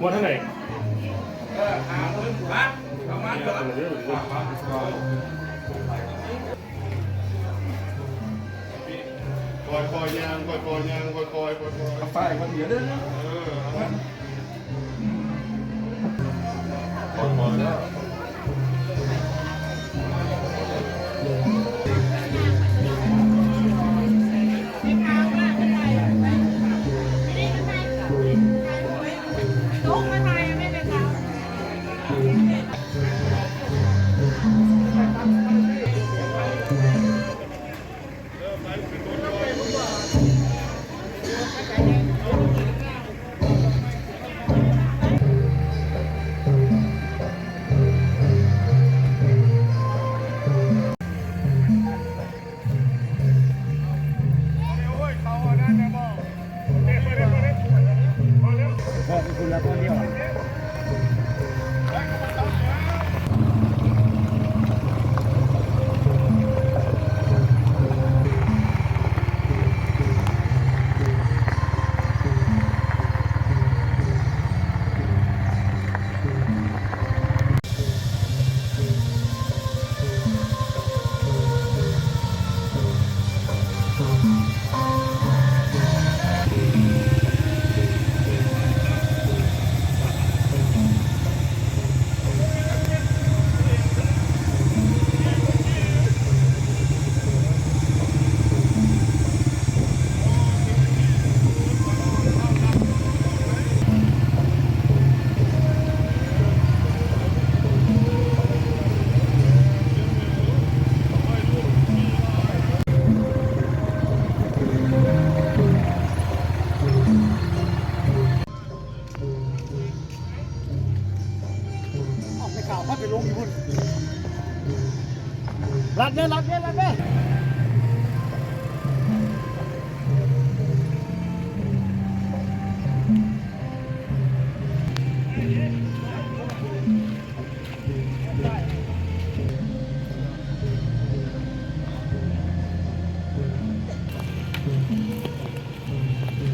ໝົດເທົ່າໃດ? ຄ່ອຍໆຍ່າງ ຄ່ອຍໆຍ່າງ ຄ່ອຍໆ ຄ່ອຍໆ ເອົາໄປກ່ອນ ດຽວເດີ ເອີ ເອົາໄປ ຄ່ອຍໆເດີ. ເອົາ ໄປຂ່າວພັດໄປລົງຢູ່ພຸ້ນ ລັດເດີ ລັດເດີ ລັດເດີ.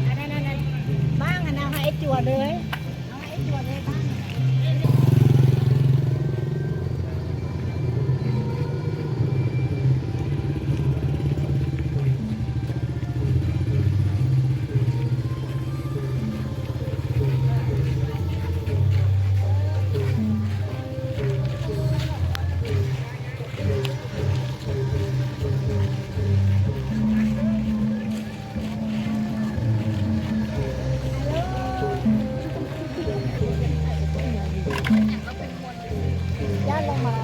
ອັນນັ້ນ ອັນນັ້ນ ບ້າງອັນນັ້ນໃຫ້ໄອ້ຈົວເລີຍ ເອົາໃຫ້ໄອ້ຈົວເລີຍ ບ້າງ. ຢ້ານລົງມາ.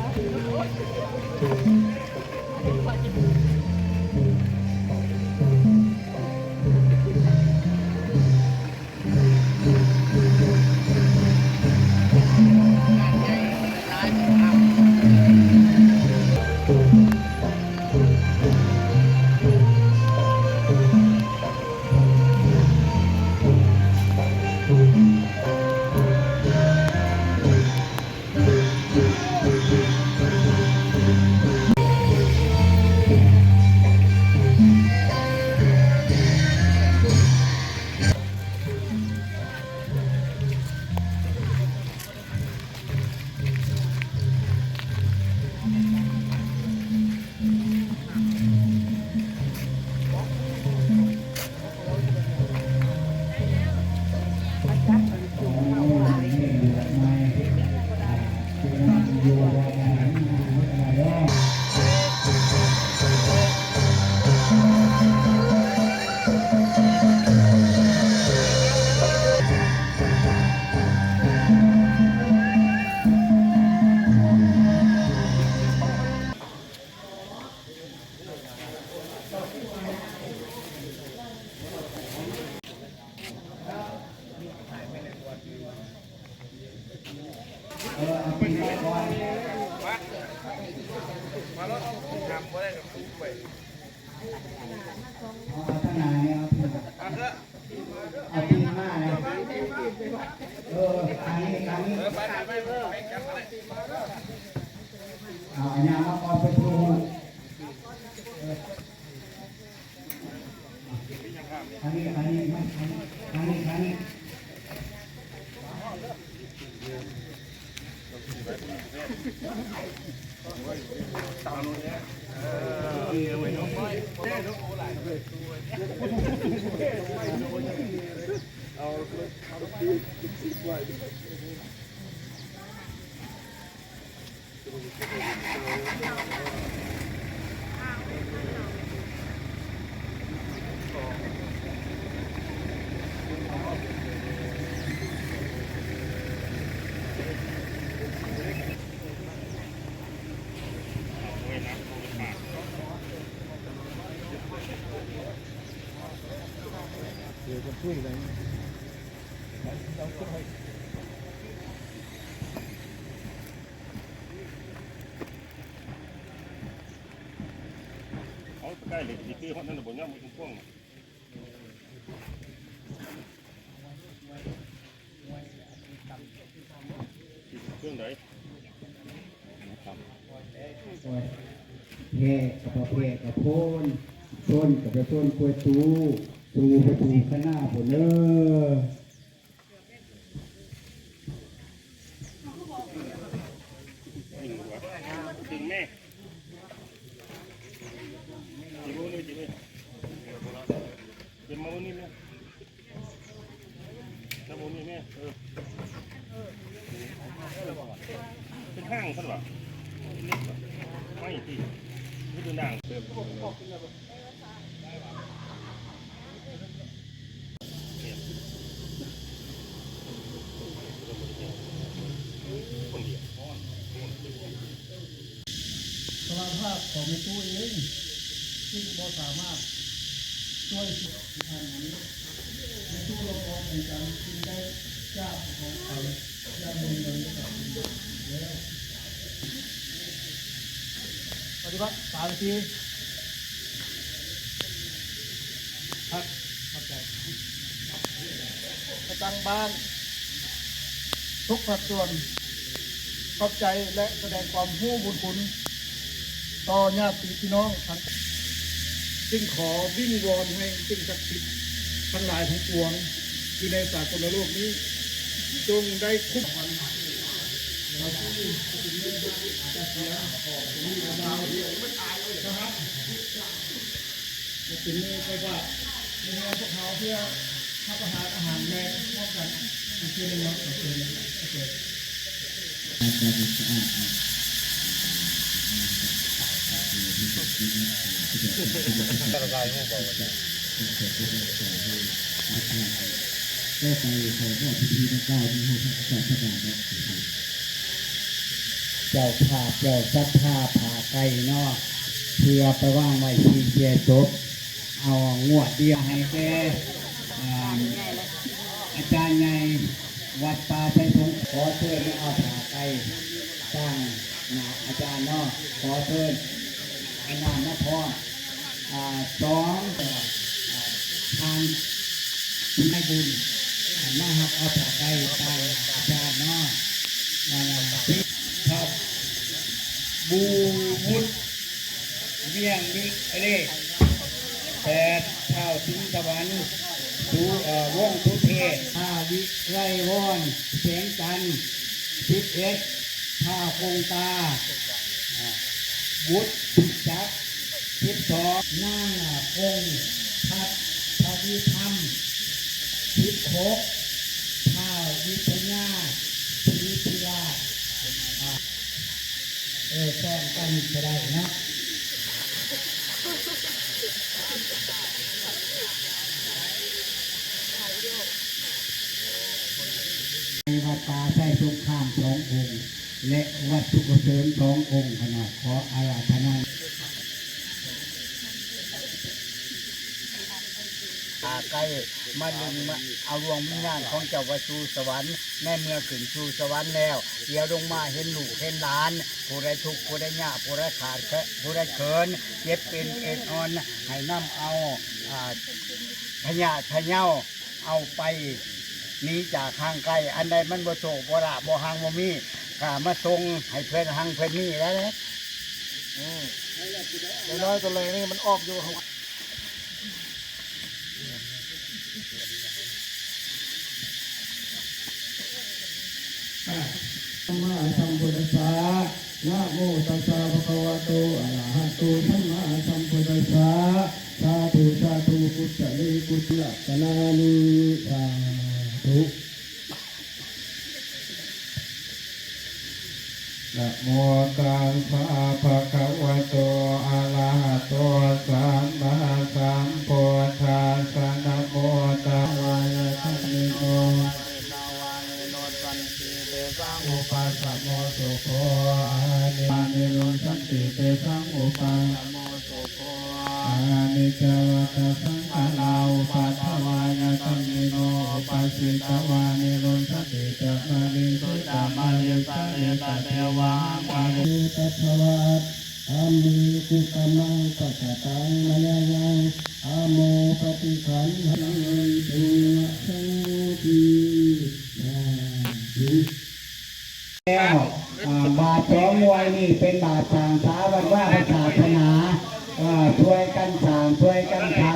ເອົາທາງໜ້ານີ້ ເອົາທາງໜ້າ ເອົາທາງໜ້າ ເອີ ທາງນີ້ ທາງນີ້ ເອີ ໄປ ໄປ ໄປ ໄປ ເອົາ ເອົາຍ່າງມາກ່ອນ ໄປໂທ ເອີ ທາງນີ້ ທາງນີ້ ທາງນີ້ ທາງນີ້ ທາງນີ້. ເອົາໄປໃກ້ເລີຍ ຊິໄປຮອດນັ້ນນະ ບໍ່ຍອມ ມັນກວ້າງ. ເຄື່ອງໃດ? ແພ້ກໍບໍ່ແພ້ກັບຄົນ ຊົນກໍບໍ່ຊົນກວຍຕູ້ ສູ້ໄປສູ່ຄະນາພຸ້ນເດີ. ເປັນຫ້າງຊັ້ນຫວາ? ໄມ້ຕິ ມີແຕ່ນາງ. ສະມາດພາບຂອງແມ່ຕູ້ເອງຈຶ່ງບໍ່ສາມາດຊ່ວຍຊີວິດທ່ານນີ້. ແມ່ຕູ້ລອງອອກແຮງຈັນຈຶ່ງໄດ້ຈາກພວກເຮົາໄປຢ່າງບໍ່ມີລະລຶກກັບແລ້ວ. ປະຕິບັດສາມນາທີ. ຄັບ ຂອບໃຈ. ປະຈຳບ້ານທຸກພາກສ່ວນ ຂອບໃຈ ແລະ ສະແດງຄວາມຮູ້ບຸນຄຸນຕໍ່ຍາດຕິພີ່ນ້ອງທັງ ຈຶ່ງຂໍວິງວອນໃຫ້ສິ່ງສັກສິດທັງຫຼາຍທັງປວງຢູ່ໃນສາກົນລະໂລກນີ້ ຈົ່ງໄດ້ຄຸ້ມ ເປັນມືໄຟຟ້າ ໃນງານພວກເຮົາເພື່ອຮັບປະທານອາຫານແລງຮ່ວມກັນອີກເທື່ອໜຶ່ງເນາະ. ຕໍ່ໄປຂໍມອບພິທີດັ່ງກ່າວນີ້ໃຫ້ທ່ານເຈົ້າສະດານະ ເຈົ້າພາບເຈົ້າສັດທາພາໄກ່ເນາະ ເພື່ອໄປວາງໄວ້ທີ່ເຈສົບ ເອົາງວດດຽວໃຫ້ແກ່ ອາ ອາຈານໃຫຍ່ວັດປ່າໄຊສົງ ຂໍເຊີນມາເອົາພາໄກ່ຕັ້ງໜ້າອາຈານເນາະ ຂໍເຊີນເອົານ້ຳມາພ້ອມ. ອາ ສອງ ອາ ທ່ານນາຍບຸນ ມາຮັບເອົາຜ້າໄຕຕາມອາຈານເນາະ ອາ ທັບ ບູວຸດ ວຽງມິເລດ ແປດ ທ້າວສິງສະຫວັນ ສຸ ເອີ ວົງສຸເທດ ທ້າວວິໄລວອນ ແສງຈັນ ສິບເອັດ ທ້າວຄົງຕາ ອາ ວຸດຈັກ ສິບສອງ ນາງ ອາ ພົງພັດ ທະວີທຳ ສິບຫົກ ທ້າວວິທະຍາ ສີພິລາດ ອາ ເອີ ພ້ອມກັນກໍໄດ້ເນາະ. ໃນວັດປ່າໄຊສົງຄາມສອງອົງ ແລະ ວັດສຸກະເສີມສອງອົງ ຂ້ານ້ອຍຂໍອາລາທະນາ ອາໄກມາດຶງມາເອົາດວງວິນຍານຂອງເຈົ້າໄປສູ່ສະຫວັນ. ໃນເມື່ອຂຶ້ນສູ່ສະຫວັນແລ້ວ ດຽວລົງມາເຫັນລູກເຫັນຫຼານ ຜູ້ໃດທຸກ ຜູ້ໃດຍາກ ຜູ້ໃດຂາດ ຜູ້ໃດເຂີນ ເຈັບເປັນເອັນອ່ອນ ໃຫ້ນຳເອົາ ອາ ພະຍາດພະເຍົາ ເອົາໄປໜີຈາກຫ່າງໄກ ອັນໃດມັນບໍ່ໂຊກບໍ່ລາບ ບໍ່ຮັ່ງບໍ່ມີ ກະມາສົ່ງໃຫ້ເພິ່ນຮັ່ງເພິ່ນມີແລ້ວ. ອືມ ຢ່າງນ້ອຍຕົວແລກນີ້ມັນອອກຢູ່ ສຳມາສຳພຸດທັດສະ. ນະໂມຕັດສະ ພະຄະວະໂຕ ອະລະຫະໂຕ ສຳມາສຳພຸດທັດສະ ສາທຸ ສາທຸ ປຸດສະເລ ກຸສະລະຕະນານິ ສາທຸ. ນະໂມຕັດສະ ພະຄະວະໂຕ ອະລະຫະໂຕ ສຳມາສຳພຸດທັດສະ ນະໂມຕັດສະ ວາຍະທຳມິໂນ ເຕສະ ອຸປັສສະໂມ ສຸໂຂ ອານິ ອານິ ລຸນສັນຕິ ເຕສັງ ອຸປັສສະໂມ ສຸໂຂ ອານິດຈະວັດຕະສັງຂາລາ ອຸປັດຖະວາຍະທຳມິໂນ ອຸປັດສິຕະວາ ນິລຸນສັນຕິ ຈະມະລິງ ສຸຕະມະລິງ ສະເລຕະເດວະ ມະລິ ຕັດສະວະ ອາເມ ກຸຕະມັງ ປະກະຕັງ ມະຍາຍັງ ອະໂມ ປະຕິຄັນ ຫັນຕຸ ສາທຸ ສາທຸ. ແລ້ວ ອ່າ ບາດສອງໜ່ວຍນີ້ເປັນບາດສ້າງສາວັດວາພະສາສະໜາ ເອີ ຊ່ວຍກັນສ້າງ ຊ່ວຍກັນສາ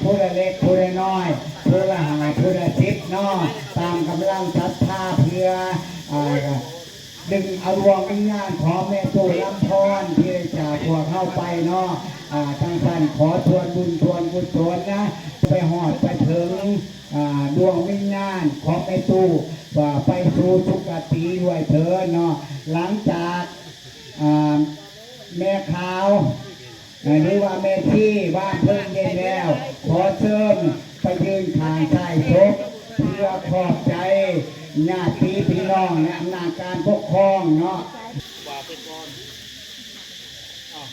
ຜູ້ລະເລັກຜູ້ລະນ້ອຍ ຜູ້ລະຫ້າ ຜູ້ລະສິບເນາະ ຕາມກຳລັງສັດທາ ເພື່ອ ອ່າ ດຶງເອົາດວງວິນຍານຂອງແມ່ຕູ້ລຳພອນທີ່ໄດ້ຈາກພວກເຮົາໄປເນາະ ອ່າ ຈັ່ງຊັ້ນຂໍສ່ວນບຸນສ່ວນກຸສົນນະ ໄປຮອດໄປເຖິງ ອ່າ ດວງວິນຍານຂອງແມ່ຕູ້ ວ່າໄປສູ່ສຸຄະຕິດ້ວຍເທີ້ນເນາະ. ຫຼັງຈາກ ອ່າ ແມ່ຂາວ ເອີ ຫຼືວ່າແມ່ຊີວາງເພີງເຢັນແລ້ວ ຂໍເຊີນໄປຢືນຂ້າງຊາຍສົບ ເພື່ອຂອບໃຈຍາດຕິພີ່ນ້ອງໃນອຳນາດການປົກຄອງເນາະ. ວ່າໄປກ່ອນ ເອົາ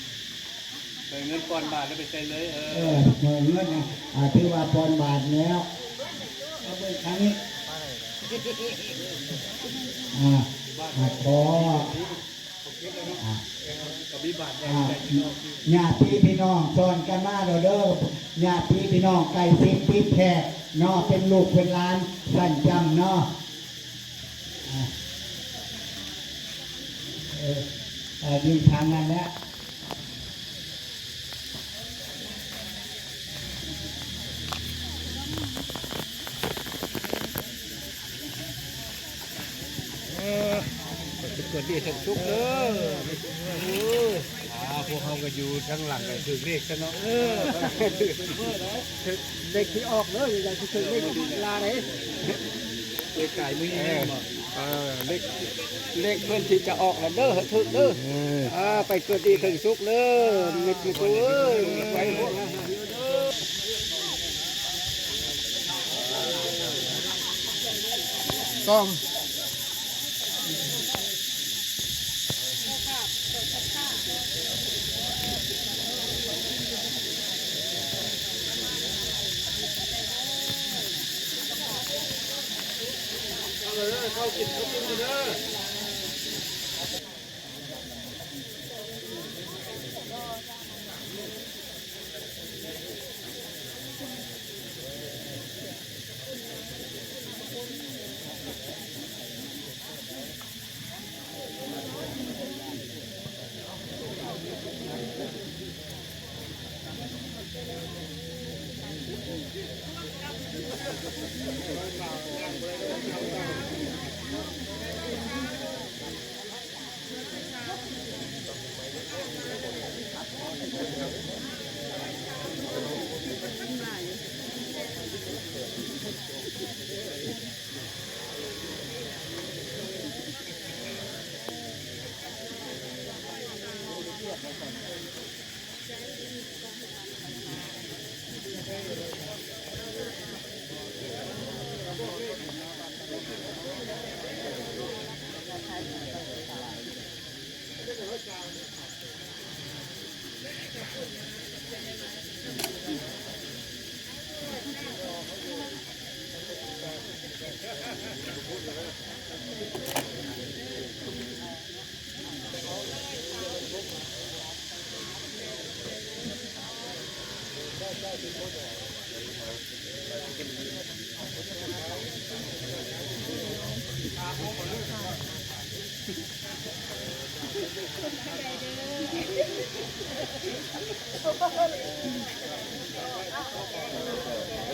ໄປເງິນກ່ອນບາດແລ້ວໄປໃສ່ເລີຍ ເອີ ເອີ ເງິນນະ ອ່າ ຖືວ່າກ່ອນບາດແລ້ວ ເອົາເບິ່ງທາງນີ້ ອ່າ ອ່າ ຂໍ ອ່າ ອ່າ ຍາດຕິພີ່ນ້ອງຊ່ອນກັນມາແລ້ວເດີ ຍາດຕິພີ່ນ້ອງໃກ້ຊິດຕິດແຂກເນາະ ເປັນລູກເປັນຫຼານຊັ້ນຈຳເນາະ ອ່າ ເອີ ເອີ ຢູ່ທາງນັ້ນແຫຼະ. ເອີ ໃຫ້ເກີດດີເຖິງສຸກເດີ ເອີ ອ່າ ພວກເຮົາກໍຢູ່ທາງຫຼັງກໍຖືກເລກຊະເນາະ ເອີ ຖືກເລກທີ່ອອກເດີ ຢ່າຊິຖືກເລກຫຼາຍເດ້. ເລກກາຍມື້ນີ້ແມ່ນບໍ່? ເອີ ເລກ ເລກເພິ່ນທີ່ຈະອອກແລ້ວເດີ ໃຫ້ຖືກເດີ ເອີ ອ່າ ໄປເກີດດີເຖິງສຸກເດີ ມິດມີຜູ້ເອີຍ ໄປພວກ ສອງ ເຂົ້າເດີ ເຂົ້າກິນເຂົ້າປຸ້ນເດີ.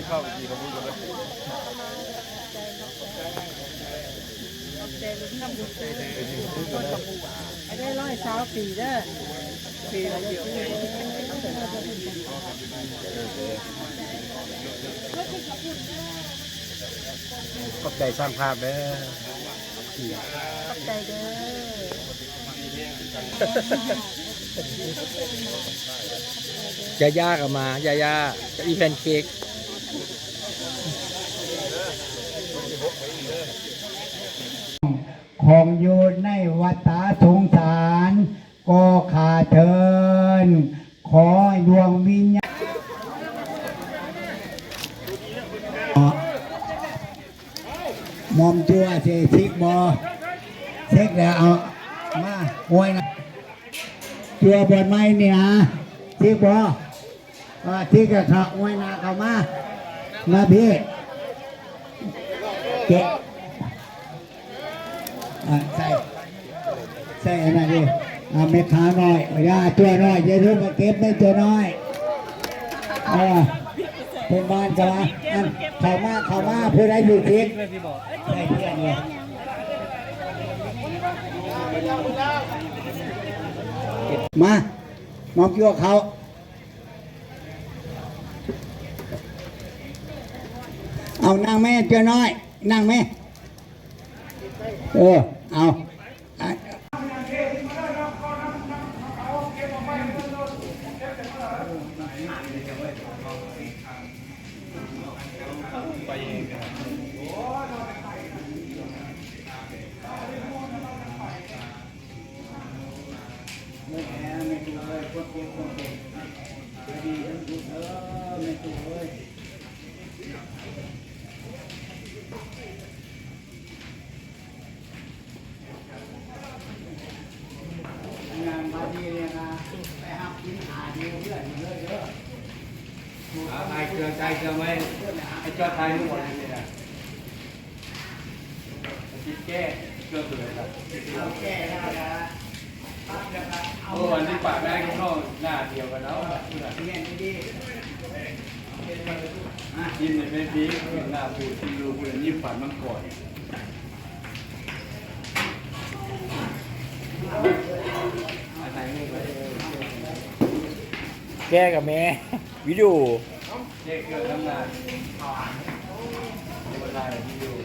ເຂົ້າໄປທີ່ຂອງເພິ່ນກ່ອນເດີ. ໄດ້ຮ້ອຍຊາວປີເດີ. ຂອບໃຈຊ່າງພາບເດີ. ຂອບໃຈເດີ. ຢາໆກໍມາ ຢາໆກັບອີ່ແພນເຄ້ກ. ຂອງຢູ່ໃນວັດຕາສົງສານ ກໍຂ້າເຊີນ ຂໍໃຫ້ດວງວິນຍານ ໝອມຈົວເສຊິກບໍ່? ເຊັກແລ້ວເອົາມາ ໂອ້ຍນະ ຈົວບ່ອນໃໝ່ນີ້ນະ ຊິກບໍ່? ອ່າ ທີ່ກະເຂົ້າ ອວຍໜ້າເຂົ້າມາ ມາພີ້ ເກະ ອ່າ ໃສ່ ໃສ່ອັນນັ້ນເດ້. ອ່າ ແມ່ຄ້ານ້ອຍ ຢ່າ ຕົວນ້ອຍ ຢ່າລືມມາເກັບເດ້ ຕົວນ້ອຍ. ເອີ ເພື່ອນບ້ານກໍວ່າ ອັນ ເຂົ້າມາ ເຂົ້າມາ ຜູ້ໃດຢູ່ຕິດ ໃສ່ເພື່ອນເດ້. ມາ ມອບຢູ່ເຂົາ. ເອົາ ນັ່ງແມ່ ເຈົ້ານ້ອຍ ນັ່ງແມ່. ເອີ ເອົາ. ແມ່ ແມ່ຕູ້ເອີຍ ຄົນເຈັບຄົນເຈັບ ໃຫ້ດີທີ່ສຸດເດີ ແມ່ຕູ້ເອີຍ. ງານບາດນີ້ນະ ໄປຮັບກິນຫາຢູ່ເຮືອນເລີຍເດີ. ເອົາ ຖ່າຍເຄື່ອງ ຖ່າຍເຄື່ອງໄວ້ ໃຫ້ຈອດຖ່າຍຮູບເອົາຢູ່ນີ້ນະ. ຕິດແກ້ເຄື່ອງຕົວໃດລະ? ເອົາແກ້ແລ້ວລະ ປັບແລ້ວກະເອົາ ໂອ້ ອັນນີ້ປາກໄດ້ຂ້າງນອກ ໜ້າດຽວກັນເອົາ ພຸ້ນນະ ແມ່ນດີ ຍິ້ມໃຫ້ແມ່ນດີ ໜ້າປູດຊິງລູພຸ້ນນະ ຍິ້ມປາກມັງກອນ. ແກ້ກັບແມ່ ວິດີໂອ. ເຮັດເຄື່ອງທຳງານ ບໍ່ໄດ້ວິດີໂອ